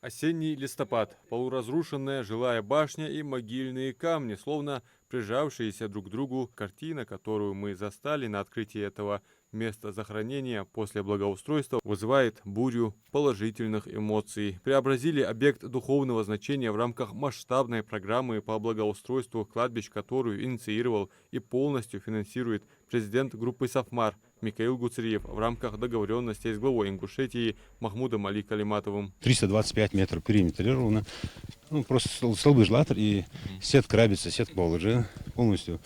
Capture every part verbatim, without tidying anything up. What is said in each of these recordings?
Осенний листопад. Полуразрушенная жилая башня и могильные камни, словно прижавшиеся друг к другу. Картина, которую мы застали на открытии этого места захоронения после благоустройства, вызывает бурю положительных эмоций. Преобразили объект духовного значения в рамках масштабной программы по благоустройству кладбищ, которую инициировал и полностью финансирует президент группы «Сафмар» Микаил Гуцериев в рамках договорённостей с главой Ингушетии Махмудом-Али Калиматовым. Триста двадцать пять метров периметр ровно. Ну, просто стол-, столбы же латтар, и сетка рабица, сетка бола уже полностью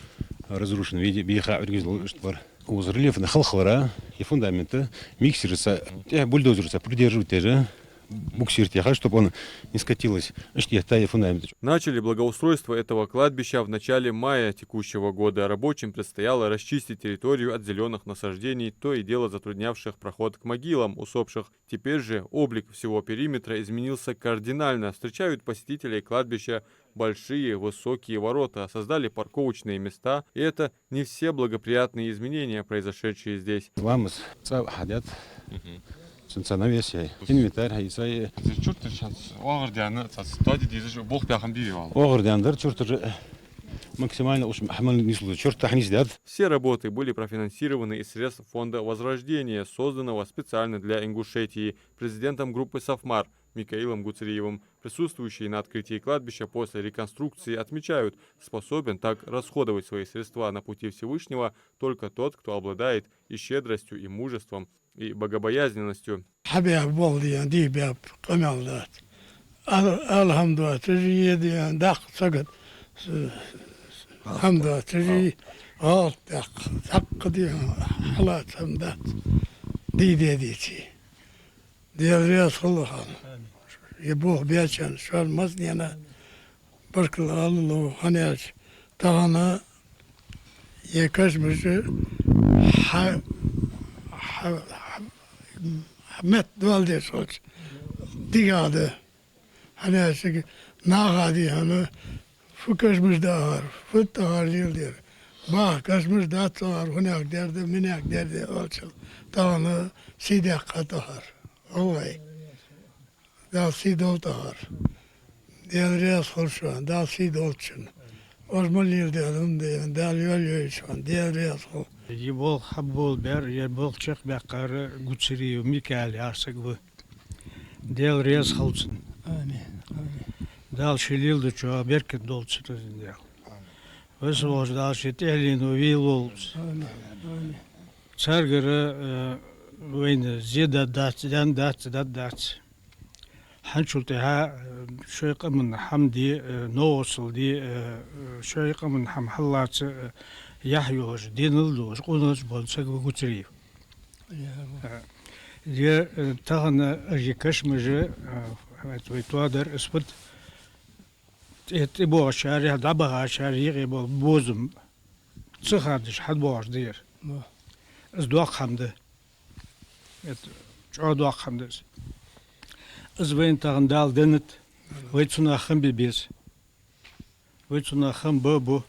разрушена в виде биха организовал, что бар. Укхаза рельеф на халхалара, и фундамента миксерца, э, бульдозерца придерживать даже, буксир тяха, чтобы он не скатилась. Иштта етта и фундамент. Начали благоустройство этого кладбища в начале мая текущего года. Рабочим предстояло расчистить территорию от зелёных насаждений, то и дело затруднявших проход к могилам усопших. Теперь же облик всего периметра изменился кардинально. Встречают посетителей кладбища большие высокие ворота, создали парковочные места, и это не все благоприятные изменения, произошедшие здесь. Ламаз цӀа хьадет. Мгм. Цун цӀа навес яй. Инвентарь хьаийцай. Из чурташ шанс оагӀордаьнна, цаца тоаде дезаш, болх баьхан бийвала. ОагӀордаьнна дар чурташ, максимально уж хӀаман нийслу чурт тӀа хьанийсдаьд. Все работы были профинансированы из средств фонда «Возрождение», созданного специально для Ингушетии президентом группы «Сафмар» Микаилом Гуцериевым. Присутствующие на открытии кладбища после реконструкции отмечают: способен так расходовать свои средства на пути Всевышнего только тот, кто обладает и щедростью, и мужеством, и богобоязненностью. Хьабаьб болх дий хьона, дий баьб, къамаьл дац. Ал-, алхьамдулиллахь, тажи е дий хьона, даккха сагот. С-, с-, хьамда, тажи гӀалат даккха, даккха дий хьона, хьалаца хӀама дац. Дий де дийций. Даьла раьза хилва хьона. Е болх баьчарна, шоана массанена баркал ала лов, хӀана аьлча тахан е кашамаш хьа-, хьа-, хьа-, хьа метта доал деш хилча дика да. ХӀана аьлча наха дий хьона фу кашамаш дахар, фу тӀахар леладер. Баха кашамаш дац цӀагӀара, хӀанех дер да, минех дер да оалачул тӀехьагӀа сий даьккха тӀахар. Аллай. Дала сий долда тӀахар. Даьла раьза хилва шоана, Дала сий долда шун. Оаш ма леладер хӀама да, Дала йоалайойла шоана, Даьла раьза хилва. Е болх хьаболабаьр, е болх чакхбаьккхар Гуцериев Микаил яхар саг ва. Даьла раьза хилва цунна. Амин. Амин. Дала ше леладечох беркат долда цунна, Даьла. Вай со волча Дала ше тӀехьленна вийлволва. Амин. Амин. Царгара, э, вайна зе даьдац, даьннадац, даьдац. ХӀанзчул тӀехьа, э, шоай къаман хӀама де, э, новкъостал де, э, э, шоай къаман хӀама хьаллаца, э, яхь йолаш, денал долаш, къонача болча саг ва Гуцериев. Э, е, э, тахан, э, е кашамаш, э, вай тоадар, из фуд, тӀе-, тӀабоагӀачар, е дӀабахачар юкъе бола бозам ца хадаш хьабоагӀаш да ер. Из доккха хӀама да. Из чӀоагӀа доккха хӀама да из. Из вайна тахан Дала деннад, вай цунах хам бе беза. Вай цунах хам ба а бу.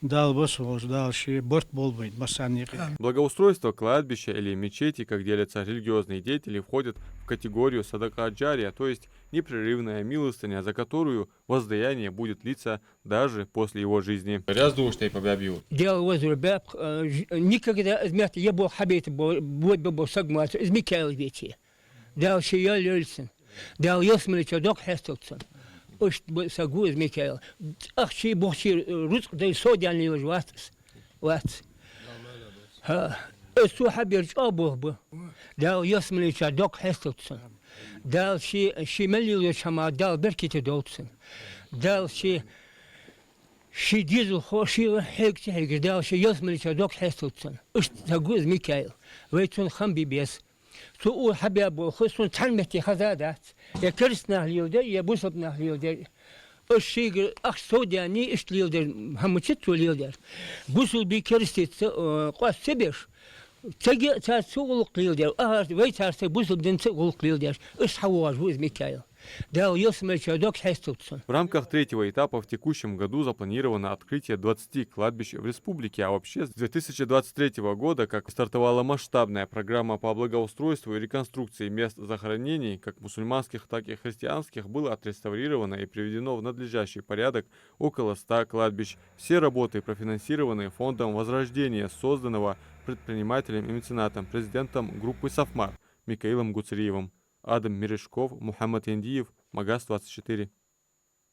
Дала васволча Дала ше барт болба вайна массане юкъе. Благоустройство кладбища или мечети, как делятся религиозные деятели, входит в категорию садака джария, то есть непрерывная милостыня, за которую воздаяние будет длиться даже после его жизни. Раздуш тайпа бабиу. Даьла везар баьб, э, ж-, никогда из метте е болх хьабайта бо-, бо-, бо-, бо саг ма вац, из Микаил веце. Дала ше йоалайойла цунна. Дала ялсмале чу доккха хьесталда цунна. Иштта ба-, саг ва из Микаил. Ахчий, бохчий, рузкъа дай совдаьнна лелаш вац из. Вац. ХӀа. Из цо хьабаьр чӀоагӀа болх ба. Дала ялсмале чу доккха хьесталда цунна. Дала ше, ше мел леладеча хӀаман Дала беркате долда цунна. Дала ше, ше дезалхо, ше хьега ца хьегаш, Дала ше ялсмале чу доккха хьесталда цунна. Иштта саг ва из Микаил. Вай цунах хам бе беза. Цо укхаза хьабаь болх сона цхьан метте хеза а дац. Е кераста наха леладер, е бусалба наха леладер. Уж шийгара ахча совдаьнна, иштта леладер, хӀама ма дац цо леладер. Бусалба, керастаца, э, къоаста ца беш, цига царца цу гӀулакх леладер, ахарца, вай царца, бусалба динца гӀулакх леладеш, иштта хьавоагӀаш ва из Микаил. Дала йоссамайча дог хьесталда цун. В рамках третьего этапа в текущем году запланировано открытие двадцати кладбищ в республике, а вообще с две тысячи двадцать третьего года, как стартовала масштабная программа по благоустройству и реконструкции мест захоронений, как мусульманских, так и христианских, было отреставрировано и приведено в надлежащий порядок около ста кладбищ. Все работы профинансированы фондом Возрождения, созданного предпринимателем и меценатом, президентом группы «Сафмар» Микаилом Гуцериевым. Адам Мережков, Мухаммад Яндиев, Магас двадцать четыре.